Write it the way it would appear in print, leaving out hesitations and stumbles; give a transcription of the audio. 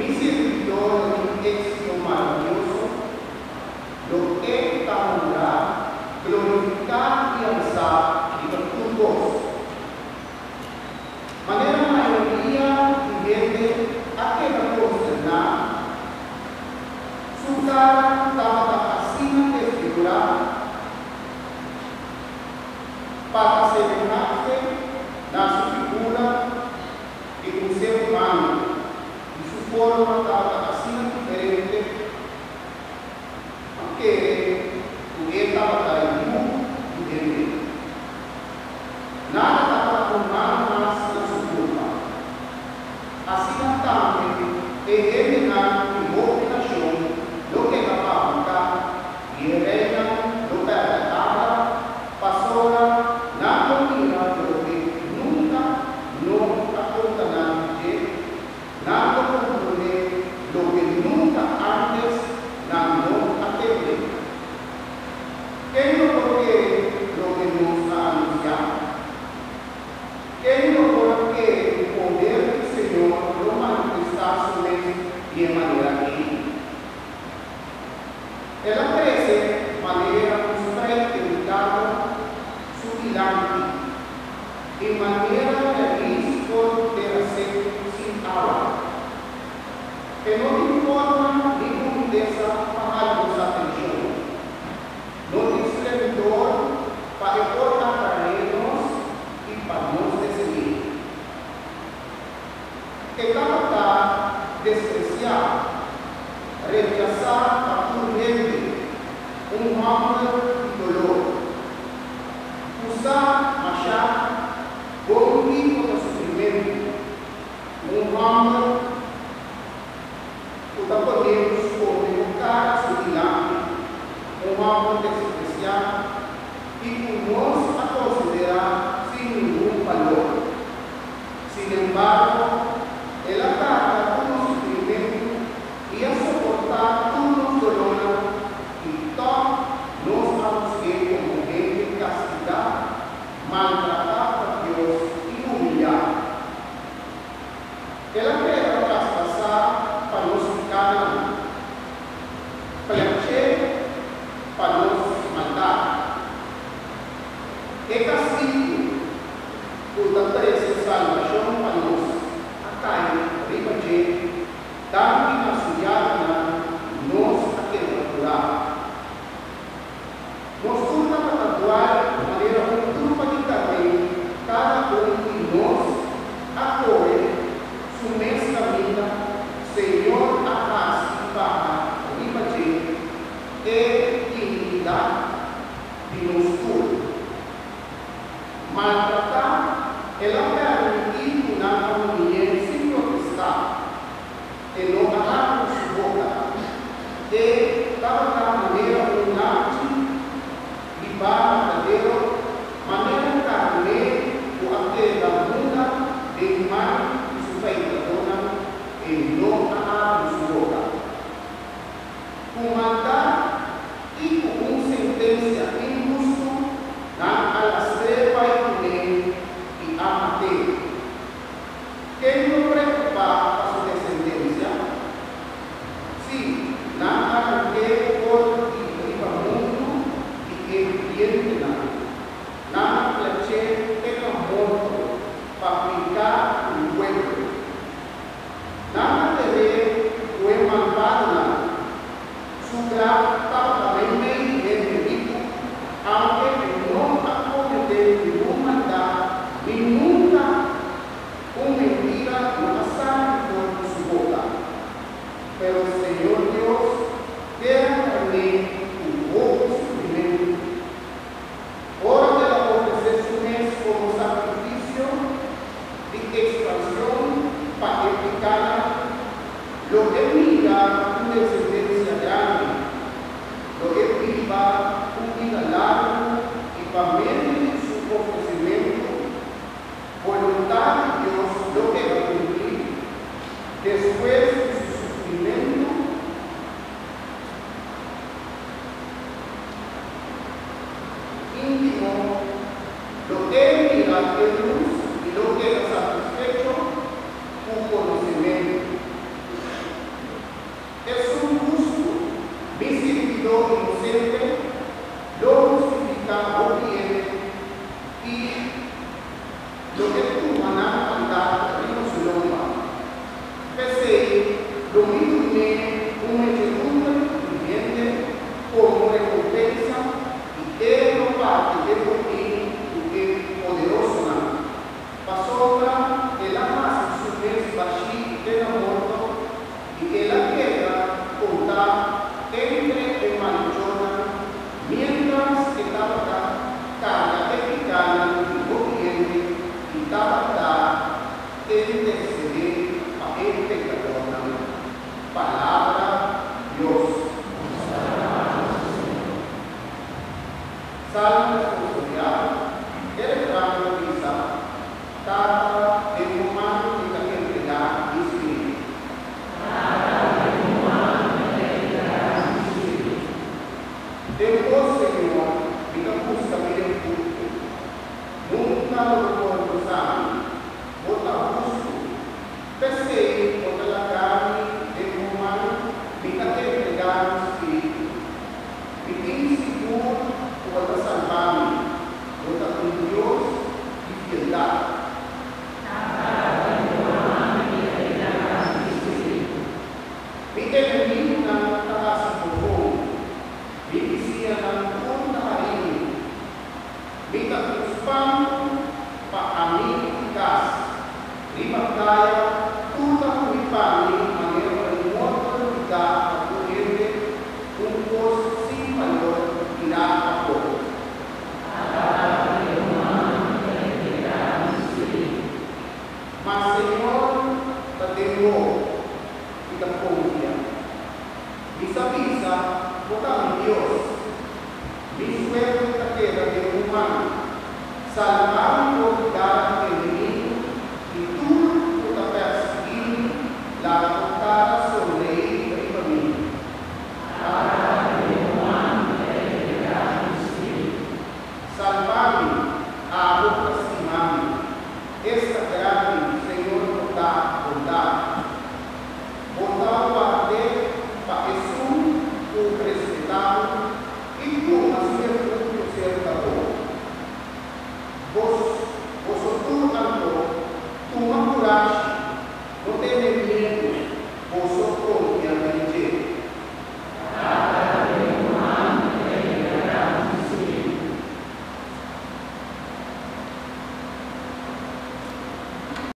Mi sirbidó lo tin éksito maravioso, lo e ta honrá, glorifiká i alsá riba tur kos. Manera mayoria di hende a keda konsterná, su kara tabata asina desfigurá pa ta semehante na su figura di un ser humano i su forma tabata asina diferente, a kere ku e tabata yu di hende. Nada tabata humano mas na su kurpa. Asina tambe e hendenan di hopi nashon lo keda babuká i e reinan lo pèrdè abla, pasobra nan lo mira loke nunka no a konta nan di dje, nan lo komprondé loke nunka ántes nan no a tende. Ken lo por kere loke nos a anunsiá? Ken lo por a kere ku poder di Señor lo manifestá su mes di e manera ei? El a krese manera un spreit delikado su dilanti, i manera raís for di tera seku sin awa. E no tin forma ni bunitesa pa hala nos atenshon. No tin splendor pa e por atraé nos i pa nos dese'é. E tabata despresiá, rechasá pa tur hende, un hòmber di doló, ku sa mashá bon kiko ta sufrimentu, un hòmber ku ta pone bo skonde bo kara su dilanti, un hòmber despresiá i ku nos a konsiderá sin ningun balor. Sinembargo, el a karga tur nos sufrimentu i a soportá tur nos dolónan, i tòg nos a busk'é komo hende kastigá, maltratá pa Dios i humiliá. El a keda traspasá pa nos pikánan, plèché pa nos maldat. E kastigu ku ta trese salbashon pa nos a kai riba dje, danki na su yaganan nos a keda kurá. Nos tur tabata dual manera un trupa di karné, kada un di nos a kohe su mes kaminda, Señor a hasi baha riba dje e inikidat di nos tur. Maltratá, el a permití ku nan a humili'é sin protestá. E no a habri su boka. E tabata manera un lamchi hibá matadero, manera karné ku a keda muda den man di su feitadónan, e no a habri su boka. Ku maldat i ku un sentensia inhustu nan a lastr'é bai kuné i a mat'é. Ken lo preokupá pa su desendensia? Sí, nan a rank'é for di riba mundu di e bibientenan. Nan a plach'é te na morto pa piká ku mi pueblo. Nan a ter'é ku e malbadonan. Su graf tabata meimei di hende riku, aunke e no a kometé ningun maldat ni nunka un mentira no a sali for di su boka. Pero Señor Dios tera karné ku hopi sufrimentu. Ora el a ofresé su mes komo sakrifisio di ekspanshon pa e pikánan, lo e mira un desendensia grandi, lo e biba un bida largu i pa medio di su ofresimentu, boluntat di Dios lo keda kumplí despues di su sufrimentu. Íntimo, lo e mira e lus i lo keda satisfecho. riba kaya, tur ta hui pa mi manera un morto lubidá pa tur hende, un kos sin balor, tirá afó. Ma Señor ta den bo i ta konfia. Mi sa bisa, Bo ta mi Dios. Mi suerte ta keda den bo man. Salba mi for di gara di.